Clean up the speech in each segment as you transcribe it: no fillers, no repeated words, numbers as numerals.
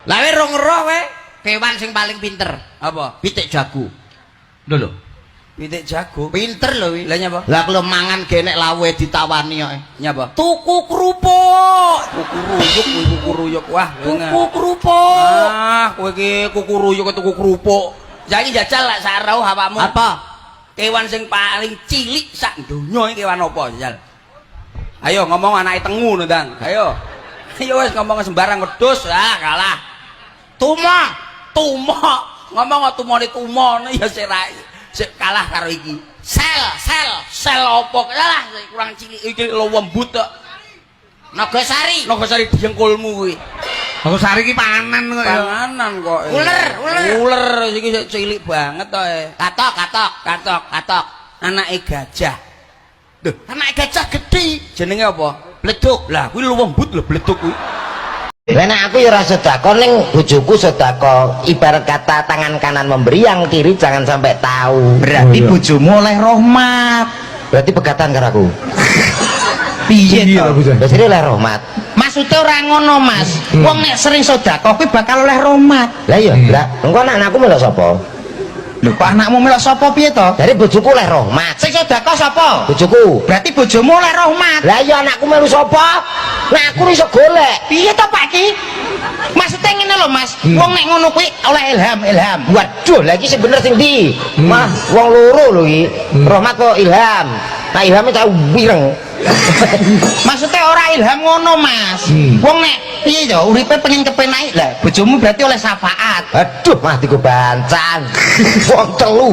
Lah kowe rong roh kowe, kewan sing paling pinter. Apa? Pitik jago. Lho lho. Pitik jago. Pinter lho kuwi. Lah nyapa? Lah kalau mangan genek lawe ditawani kok. Nyapa? Tuku kerupuk. Kuku ruyuk kuwi kuku ruyuk. Wah, Tuku kerupuk. Ah, kowe iki kuku ruyuk kok tuku kerupuk. Saiki jajal lak sarau awakmu. Apa? Kewan sing paling cilik sak donya iki kewan apa jajal? Ayo ngomong anake tengu no, Ndang. Ayo. Ayo wis ngomong sembarang wedhus, ah kalah. Tuma. Tumo. Ngomong kok tumone tumo ya sik ra sik kalah karo iki. Sel, sel. Sel apa? Kalah kurang cilik iki lembut kok. Nagasari. Nagasari dengkulmu kuwi. Nagasari iki panganan kok ya. Panganan kok. Uler, uler. Uler iki sik cilik banget to. Katok, katok, Katok. katok. Anake gajah. Duh, anake gajah gedhi. Jenenge apa? Bleduk. Lah kuwi lembut lho bleduk kuwi. Lah nek aku ya ora sedekah ning bojoku sedekah. Ibarat kata tangan kanan memberi, yang kiri jangan sampai tahu. Berarti bojomu oleh rahmat. Berarti pegatan karo aku. Piye to? Berarti oleh rahmat. Maksudnya ora ngono, Mas. Wong nek sering sedekah kuwi bakal oleh rahmat. Lah iya, lah engko anak-anakku melok sapa? Lho kok anakmu melok sapa piye to? Dari bojoku oleh rahmat. Sing sedekah sapa? Bojoku. Berarti bojomu oleh rahmat. Lah iya anakku melu sapa? Nah aku iso golek. Piye to, Pak ki? Maksudnya ngene lho, Mas. Wong nek ngono kuwi oleh ilham, ilham. Waduh, lah iki sing bener sing ndi? Mah wong loro lho iki. Rahmat kok ilham. Nah ilhame tak wireng. Maksudnya ora ilham ngono, Mas. Wong nek piye to uripe pengen kepenai lah, bojomu berarti oleh syafaat. Aduh, mah digo bancan. Wong telu.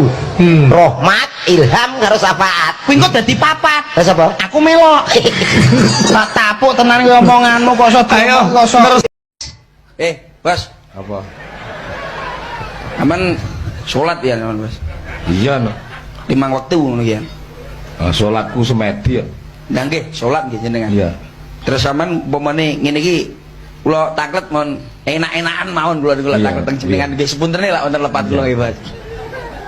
Rahmat, ilham karo syafaat. Kuwi engko dadi papat. Lah sapa? Aku melok. Tak tapuk tenan kuwi omonganmu kok iso Ayo, kok iso. terus. Bos. Apa? Aman salat ya, aman, Bos. Iya no. 5 waktu ngono ya. Ah, salatku semedi ya. Lah nggih, salat nggih jenengan. Iya. Terus sampean umpamane ngene iki kula tanglet mon enak-enakan mawon kula niku lak Iya, tanglet teng jenengan nggih sepuntene lak wonten lepat kula nggih, Bos.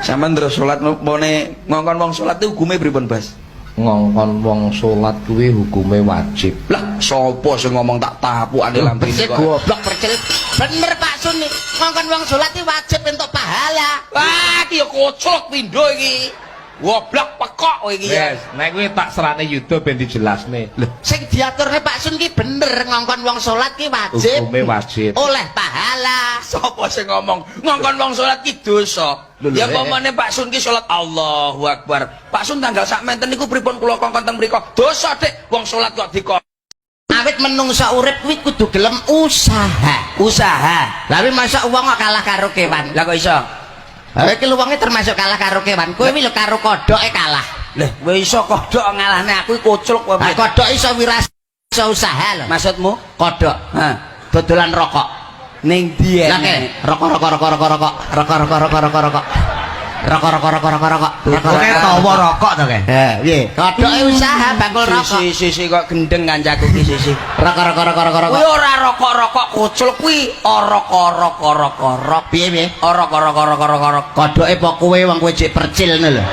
Sampean terus salat umpamane ngongkon wong salat itu hukume pripun, Bos? Ngongkon wong salat kuwi hukume wajib. Lah, sapa sing ngomong tak tapukane lambene Percil kok. goblok percil. Bener Pak Sun nih. Ngongkon wong salat iki wajib entuk pahala. Wah, iki ya koclok pindho iki. Goblok pekok kowe iki ya. Wes, nek kuwi tak serane Yuda ben dijelasne. Sing diaturne Pak Sun ki bener ngongkon wong salat ki wajib. Hukume wajib. Oleh pahala. Sapa sing ngomong ngongkon wong salat ki dosa? Lho, lho, Ya umpamane Pak Sun ki salat Allahu Akbar. Pak Sun tanggal sak menten niku pripun kula kongkon teng mriku? Dosa, Dik. Wong salat kok dikon Awit menungso urip kuwi kudu gelem usaha. usaha. Lah kuwi masa wong kok kalah karo kewan. Lah kok iso? Lah iki wonge termasuk kalah karo kewan. Kowe kuwi lho karo kodoke kalah. Lah, kowe iso kodhok ngalahne aku iki koclok kowe. Lah kodok iso wiras iso usaha lho. Maksudmu? Kodok Hah. dodolan rokok. Ning ndi Lah ke rokok rokok rokok rokok rokok rokok rokok rokok rokok rokok rokok rokok rokok rokok rokok rokok. Oke, tawa rokok to, Ke. Eh, piye? Kodoke usaha bakul rokok. Si si si kok gendeng kancaku ki sisi. Rokok rokok rokok rokok Kuwi rokok. ora rokok-rokok koclok kuwi orok-orok-orok-orok. Piye piye? Orok-orok-orok-orok-orok. Kodoke apa kowe wong kowe jek percil ngono lho.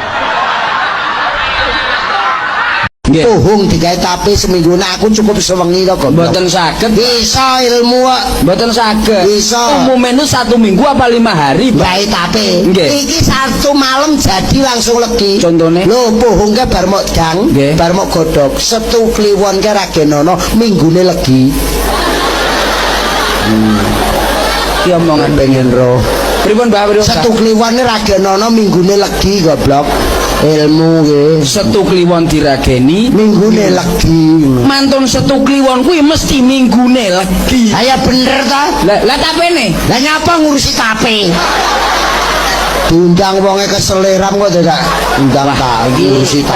Puhung digawe tape seminggu nek aku cukup sewengi to goblok. Mboten saged. Bisa ilmu kok. Mboten saged. Bisa. Umume nu 1 minggu apa 5 hari, Pak? Gawe tape. Nggih. Iki satu malam jadi langsung legi. Contone? Lho puhung ke bar mok dang, Nggih. bar mok godhog, Setu Kliwon ke ragenono minggune legi. Ki omongan Pengen roh. Pripun, Pak? Pripun? Setu Kliwon ke ragenono minggune legi goblok. Ilmu nggih. Setu Kliwon dirageni, Minggune legi. mantun Setu Kliwon kuwi mesti minggune legi. Lah ya bener ta? Lah lah tapene? Lah nyapa ngurusi tape? Diundang wonge keseleram kok tidak undang tak ngurusi tape.